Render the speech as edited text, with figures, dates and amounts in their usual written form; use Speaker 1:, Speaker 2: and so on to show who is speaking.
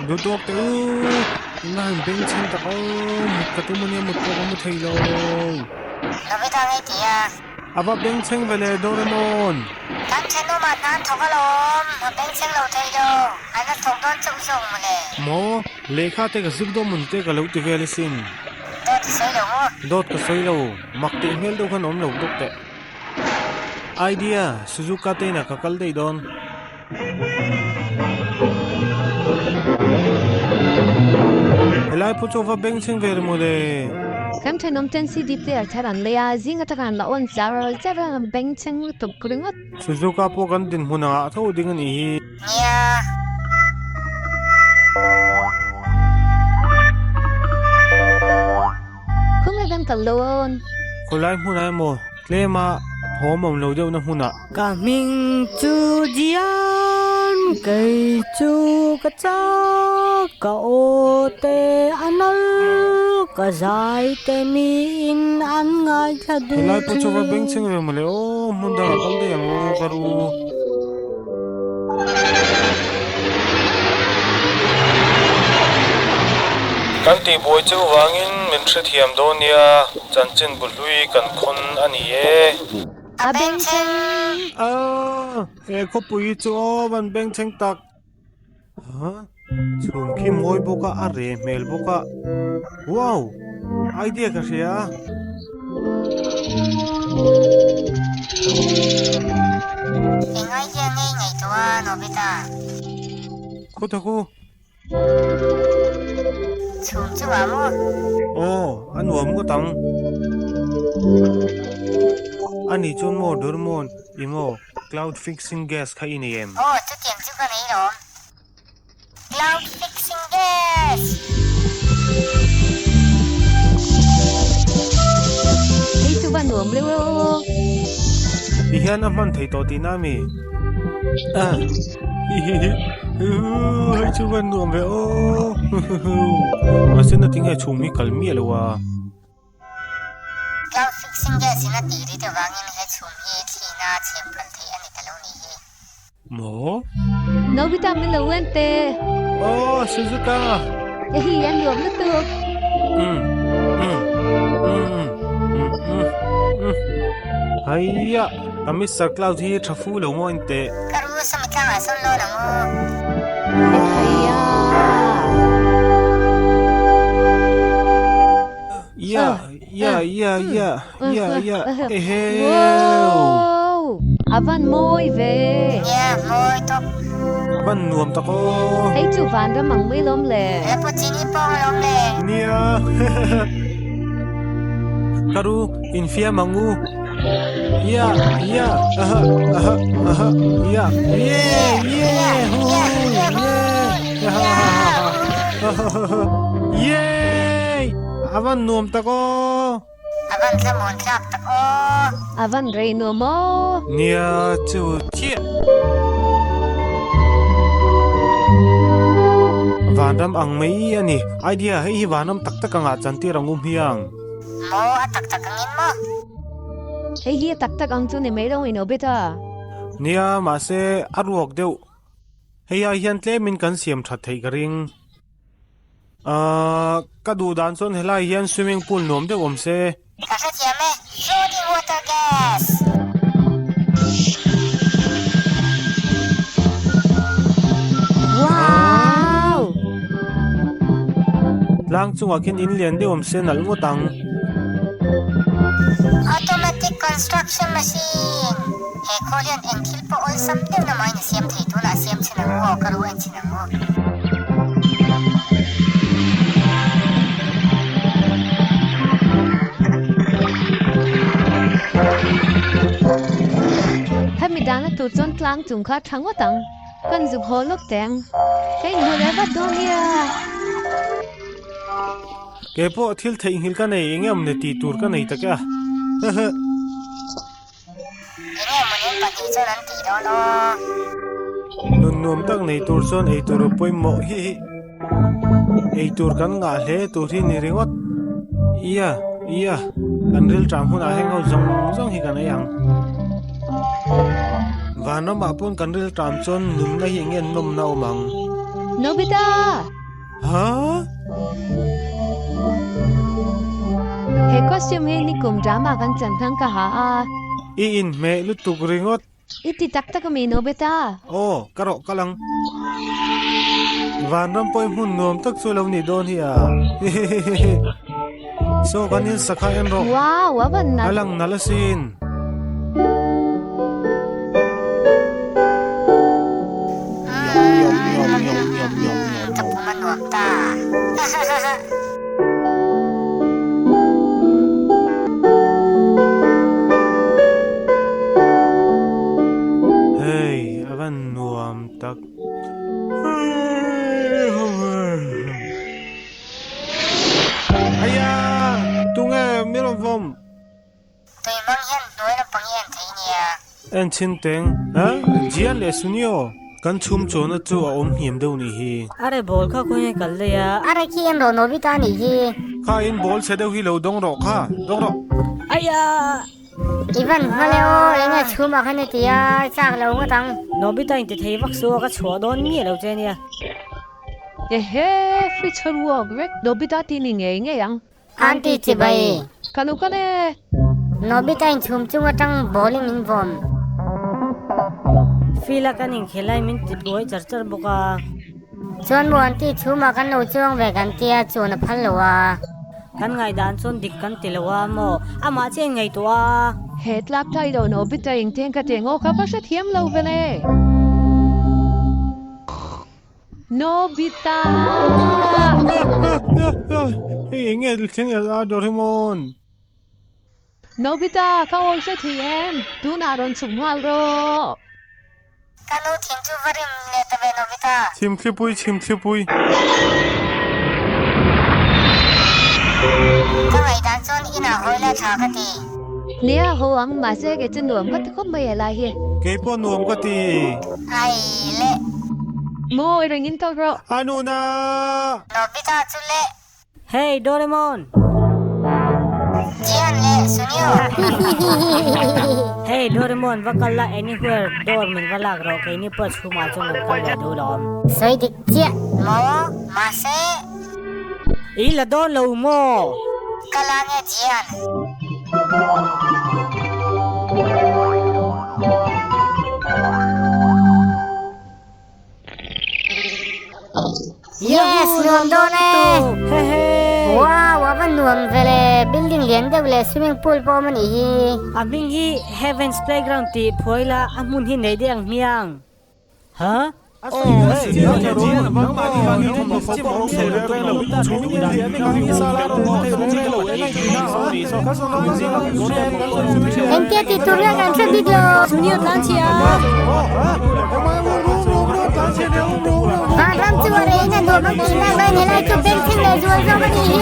Speaker 1: Duhtawk teh u, inla han bengchheng tak aw, mut ka tum ania mut pawh ka mu thei lo.
Speaker 2: Nobita ngei ti a.
Speaker 1: A va bengchheng ve le Doraemon.
Speaker 2: Kan thenawmah hna an thawk alawm, a bengchheng lo thei lo, an la thawk dawn chauh zawk mawle.
Speaker 1: Maw, lehkha te ka zir dawn mun te ka lo ti vel asin.
Speaker 2: Dawt i sawi lo maw?
Speaker 1: Dawt ka sawi lo, mak tih hmel deuh khan awm lo bawk teh. Idea, Suzuka te inah ka kal daih dawn. Helai pawh chu a va bengchheng ve remaw le.
Speaker 3: Kan thenawm ten CD player thar an lei a, zing atanga an la on char char a, bengchheng lutuk ringawt.
Speaker 1: Suzuka pawh kan dinhmun angah tho ding a nih hi.
Speaker 2: Nia.
Speaker 3: Khawnge kan kal lo awn?
Speaker 1: Khawlai hmunah emaw tlema thawm awm lo deuhna hmunah.
Speaker 4: Ka hming chu Jian, kei chu ka chak, ka aw te a nal, ka zai te miin an ngaithla duh
Speaker 1: Helai pawh chu va
Speaker 4: thin.
Speaker 1: bengchheng ve mawle aw, hmun dangah kal daih ang u ka ru. Kan tihbuai chu vangin min hrethiam dawn nia, chanchin bu hlui kan khawn a ni e.
Speaker 3: A bengchheng!
Speaker 1: A, he khawpui chu aw van bengchheng tak. Ha, chhum khi mawi bawk a, a reh hmel bawk a. Wow! Idea ka hria.
Speaker 2: Eng idea ngei ngei tawh a, Nobita?
Speaker 1: Khawtha khu.
Speaker 2: Chhum chungah maw?
Speaker 1: Aw, a nuam ngawt ang. A nih chuan maw Doraemon, i maw cloud fixing gas kha i nei em?
Speaker 2: Aw, chutiang chu ka nei lawm. Cloud fixing gas!
Speaker 3: Hei chu va nuam reuh e aw.
Speaker 1: Ti hian a hman thei tawh tihna a mi? Ah, hi hi hi, hei chu va nuam ve aw. Mahse na tinge chhum hi kal miah lo a.
Speaker 2: Cloud fixing gas in a tih rit avangin he chhum hi thlina chhem kal theih a ni ta lo nih hi.
Speaker 1: Maw?
Speaker 3: Nobita min lo en teh.
Speaker 1: Aw, Suzuka!
Speaker 3: Hei a nuam lutuk.
Speaker 1: Umm, umm, umm, umm, umm, umm. Haia, ka Mister Cloud hi tha fu lo maw en teh.
Speaker 2: Ka ru sawmi tlangah sawn lawn ang u.
Speaker 3: Haia!
Speaker 1: Ya, ya, ya, ya, ya, ya, eheu!
Speaker 3: Wow! A van mawi ve!
Speaker 2: Nia, mawi tawp.
Speaker 1: A van nuam tak aw!
Speaker 3: Hei chu vanram ang mai lawm le.
Speaker 2: He pu chini pawng alawm le.
Speaker 1: Nia, ka ru infiam ang u. Ya, ya, aha, aha, aha, ya, ye, ye, hu, ye, ha, ha, ha, ha, ha, ye! A van nuam tak aw!
Speaker 2: A van thlamuan thlak tak aw!
Speaker 3: A van rei nuam aw!
Speaker 1: Nia chu chiah. Vanram ang mai a ni. Idea, hei hi vanram tak tak angah chantir ang um hiang.
Speaker 2: Maw, a tak tak angin maw?
Speaker 3: Hei hi a tak tak ang chu ni mai lo in obit a.
Speaker 1: Nia, mahse a ruak deuh. Hei ai hian tlemin kan siam that theih ka ring. Ahh, ka duh dan chuan helai hian swimming pool nuam deuh awm se.
Speaker 2: Ka hrethiam e, floating water gas!
Speaker 3: Wow!
Speaker 1: Tlang chungah khian in lian deuh awm se nalh ngawt ang.
Speaker 2: Automatic construction machine! He khawl hian eng thil pawh awlsam deuh na mahin a siam thei tunah a siam chhin ang u aw, ka ru en chhin ang u.
Speaker 3: Hemi dana tur chuan tlang chung kha tha ngawt ang. Kan zuk haw lawk teh ang. Ka inhmu leh vat dawn nia.
Speaker 1: Kei pawh thil theihnghilh ka nei eng emaw ni tih tur ka nei tak e a. Hehe.
Speaker 2: Enge maw nen pahnih chuan an tih dawn aw.
Speaker 1: Nun nuam tak nei tur chuan ei tur a pawimawh hi hi. Ei tur kan ngah hle tur hi ni ringawt. Ia, ia, kan rilṭam hunah heng ho zawng zawng hi kan ei ang. Vanramah pawn kan rilṭam chuan nunna hi enge nawmna awm ang.
Speaker 3: Nobita!
Speaker 1: Ha?
Speaker 3: He costume hi nikum drama kan chan khan ka ha a.
Speaker 1: I inhmeh lutuk ringawt.
Speaker 3: I ti tak tak ami Nobita?
Speaker 1: Aw, ka rawh kal ang. Vanram pawh i hmun nuam tak chu lo nih dawn hi a. Hihihihi. Saw kan in sakha en rawh.
Speaker 3: Wow, a van nalh.
Speaker 1: A lang nalh asin.
Speaker 2: Ka pum a nuam ta.
Speaker 1: Hei, a van nuam tak. Aya! Tunge mi rawn vawm?
Speaker 2: Tui hmang hian hnuai lampang hi en thei nia.
Speaker 1: En chhin teng, ha? Jian leh Sunio, kan chhum chuanna chu a awm hniam deuh nih hi.
Speaker 4: Are ball kha khawnge kal daih a.
Speaker 2: Are khi em rawh Nobita nih hi.
Speaker 1: Kha in ball chhe deuh hi lo dawng rawh kha, dawng rawh.
Speaker 4: Aya!
Speaker 2: I van hma le aw, enge chhum ah khan i ti a, i chak lo ngawt ang.
Speaker 4: Nobita in ti thei vak su a, ka chhuah dawn nge lo che nia.
Speaker 3: Ehe, fridge kha ruak vek, Nobita ti ni ngei ngei ang.
Speaker 2: Aunty chibai.
Speaker 3: Ka lo kal e.
Speaker 2: Nobita in chhum chung atang ball in min vawm.
Speaker 4: Field a kan inkhel lai min ti buai char char bawk a.
Speaker 2: Chuan maw aunty chhum ah kan lo chuang ve kan tia chuan a phal lo a.
Speaker 4: Kan ngaihdan chuan dik kan ti lo a maw amah chiah in ngaihtuah a.
Speaker 3: He tlak thai lo Nobita engtiang ka teng aw ka va hrethiam lo vel e. Nobita!
Speaker 1: Hei eng nge thleng el a Doraemon?
Speaker 3: Nobita, ka awi hre thei em? Tunah rawn chhuk nghal rawh.
Speaker 2: Ka nu thin chu va rim leh ta ve Nobita.
Speaker 1: Chhimthlipui, chhimthlipui.
Speaker 2: Ka ngaihdan chuan inah hawi la tha ka ti.
Speaker 3: Nia ho ang, mahse kei chu nuam ka ti khawp mai e lai hi.
Speaker 1: Kei pawh nuam ka ti.
Speaker 2: Ai le.
Speaker 3: Maw i reng in tawk rawh.
Speaker 1: A nuna!
Speaker 2: Nobita chu le.
Speaker 4: Hey Doraemon!
Speaker 2: Jian le Sunio!
Speaker 4: Hey Doraemon va kal la anywhere door min va lak rawh keini pawh chhumah chuan kan kal ve duh lo awm.
Speaker 2: Sawi dik chiah maw mahse.
Speaker 4: I la dawn lo maw?
Speaker 2: Ka la nge Jian? Yes, nuam dawn e! Wow, a va nuam ve le! Building lian deuh leh swimming pool pawh awm a nih hi.
Speaker 4: A hming hi Heaven's Playground tih phuai la a hmun hi nei daih ang hmiang. Huh?
Speaker 2: Engtia tih tur nge kan hre bik lo. Vanram chu a rei in a nuam ang tih lai mai helai chu beng thleng leh zual zawk a nih hi.